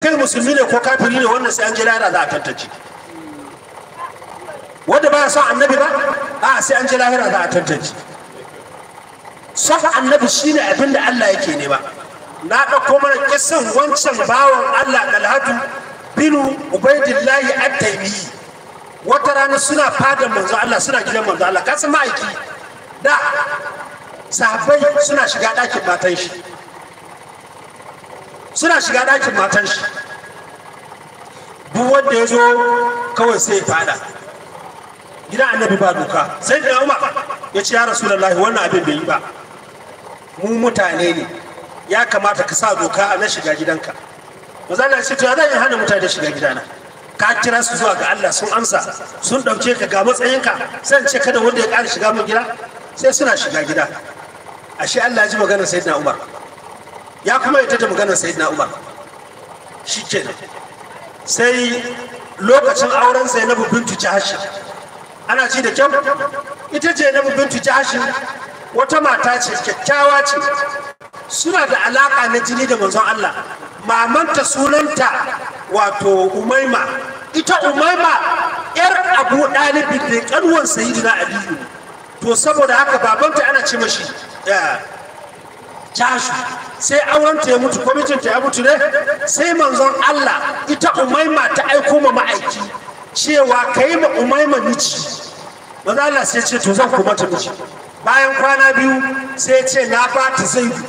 Kai musulmi ne ko kafiri ne, wannan sai an je lahira za a tantance. Wanda baya son annabi ba, a sai an je lahira za a tantance. Son annabi shine abin da Allah yake nema. Na ɗauko mana kisan wancan bawan Allah Dalhatu binu Ubaidillahi At-Taimi. Wata rana suna fadan manzo Allah, suna gidan manzo Allah. Ka san ma'aiki da sahabbai suna shiga ɗakin matan shi, suna shiga ɗakin matan shi. Duk wanda ya zo kawai sai ya fada gidan annabi, ba doka. Sai da Umar ya ce, ya Rasulullahi, wannan abin bai yi ba, mu mutane ne, ya kamata ka sa doka a na shiga gidanka. Manzo Allah ya ce, to ya zan hana mutane shiga gidana? Ka kira su zuwa ga Allah, sun amsa, sun ɗauke ka, ga matsayinka, sai ce kada wanda ya ƙara shiga mun gida? Sai suna shiga gida. Ashe Allah ya ji maganar Sayyidina Umar, ya kuma yadda da maganar Sayyidina Umar. Shikenan, sai lokacin auren Zainabu bintu Jahsh. Ana ji da kyau? Ita Zainabu bintu Jahsh wata mata ce kyakkyawa ce, suna da alaka na jini da manzon Allah. Mamanta sunanta wato Umaima. Ita Umaima yar Abu Dalib ne, kanuwan Sayyidina Aliyu. To saboda haka babanta ana ce mashi Jashu. Sai aurenta ya mutu, kwamitinta ya mutu ne, sai manzon Allah, ita Umaima ta aiko ma ma'aiki cewa ka yi ma Umaima miji. Manzon Allah sai ce, to zan kuma ta miji. Bayan kwana biyu sai ce, na ba ta Zaidu,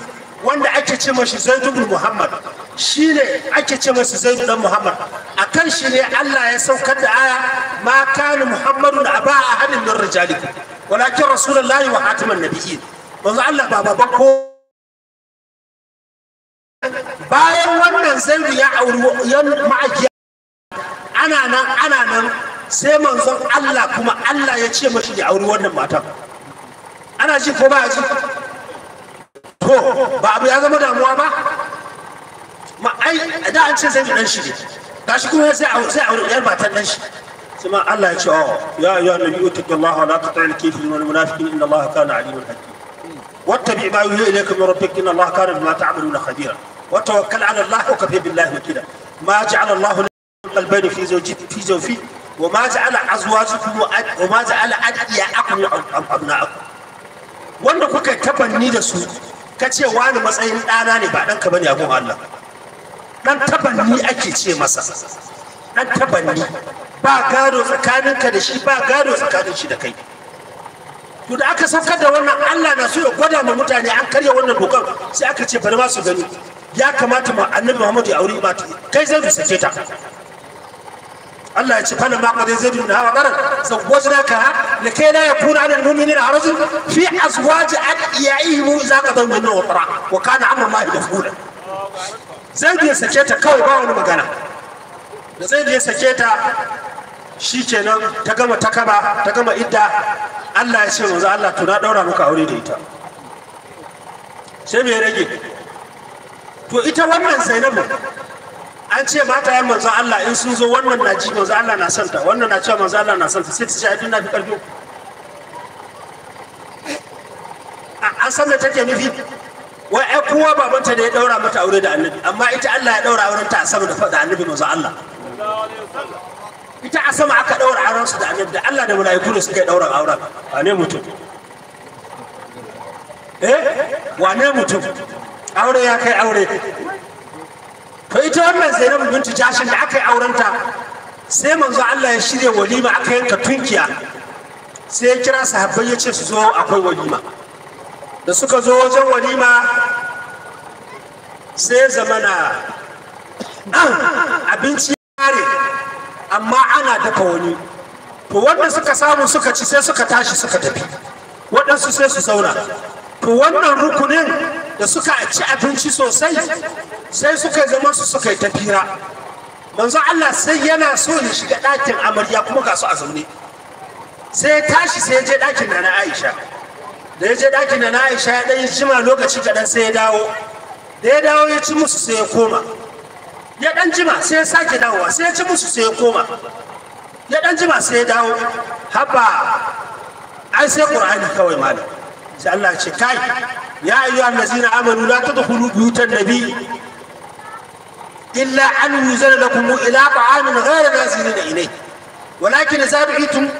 wanda ake ce mashi Zaidu bin Muhammad. Shi ne ake ce mashi Zaidu dan Muhammad. Akan shi ne Allah ya saukar da aya, ma kana Muhammadun aba ahadin min rijalikum walakin rasulullahi wa khataman nabiyyin. Manzo Allah ba baban ko. Bayan wannan Zaidu ya auri yan ma'aiki. Ana nan, ana nan, sai manzon Allah kuma Allah ya ce mashi ya auri wannan matan. Ana ji ko ba a ji? To ba abu ya zama damuwa ba ma. Ai da an ce zai dan shi ne, gashi kuma sai auri yar matan dan shi. Sai ma Allah ya ce, oh ya ayyuhan nabiyyu ittaqillaha wa la tuti'il kafirin wal munafiqin, inna Allaha kana aliman hakim. Wattabi ma yuhi ilayka min rabbik, inna Allaha kana bima ta'maluna khabira. Wa tawakkal 'ala Allah wa kafa billahi wakila. Ma ja'ala Allahu qalbayni fi zawji fi zawfi wa ma ja'ala azwajakum wa ma ja'ala adiyakum abna'akum. Wanda kuka tabanni da su, ka ce wani matsayin ɗana ne, ba ɗanka bane a gun Allah. Ɗan tabanni ake ce masa, ɗan tabanni. Ba gado tsakaninka da shi, ba gado tsakanin shi da kai. To da aka saukar da wannan, Allah na so ya gwada ma mutane an karya wannan dokar, sai aka ce bari ma su gani, ya kamata ma annabi Muhammad ya auri mata. Kai zai sake ta. Allah ya ce, fa lamma qada zaid min hawa qaran zawwajnaka likay la yakuna 'ala al-mu'minina harajun fi azwaji adiyaihim idza qadaw minhum watra wa kana amru Allah maf'ula. Zaid ya sake ta kawai, ba wani magana. Da Zaid ya sake ta, shikenan, ta gama takaba, ta gama idda. Allah ya ce manzo Allah, to na daura maka aure da ita. Sai me rage? To ita wannan Zainabu, an ce mata yan manzo Allah in sun zo, wannan na ji manzo Allah na son ta, wannan na cewa manzo Allah na son ta, sai ta ce, ai na fi karfi. An san me take nufi? Wai ai kowa babanta da ya daura mata aure da annabi, amma ita Allah ya daura auren ta a sama da fada annabi manzo Allah. Ita a sama aka daura auren su da annabi, da Allah da malaiku da suka daura auren. Wane mutum? Eh, wane mutum? Aure ya kai aure. To ita wannan Zainabu bintu Jashin, da aka yi aurenta, sai manzo Allah ya shirya walima, aka yanka tunkiya, sai ya kira sahabbai ya ce su zo, akwai walima. Da suka zo wajen walima, sai zamana abinci ya amma ana dafa wani. To wanda suka samu suka ci, sai suka tashi suka tafi, waɗansu sai su zauna. To wannan rukunin da suka ci abinci sosai, sai suka zama su suka yi tafira. Manzo Allah sai yana so ya shiga ɗakin amarya, kuma ga su a zaune. Sai ya tashi, sai ya je ɗakin Nana Aisha. Da ya je ɗakin Nana Aisha, ya ɗan jima lokaci kaɗan, sai ya dawo. Da ya dawo, ya ci musu, sai ya koma. Ya ɗan jima, sai ya sake dawowa, sai ya ci musu, sai ya koma. Ya ɗan jima, sai ya dawo. Haba, ai sai Qur'ani kawai malam. Sai Allah ya ce, kai ya ayyuhal ladzina amanu la tadkhulu buyutan nabi. Illa an yuzana lakum ila ta'amin ghayra nazirina ilayhi, walakin zabi'tum.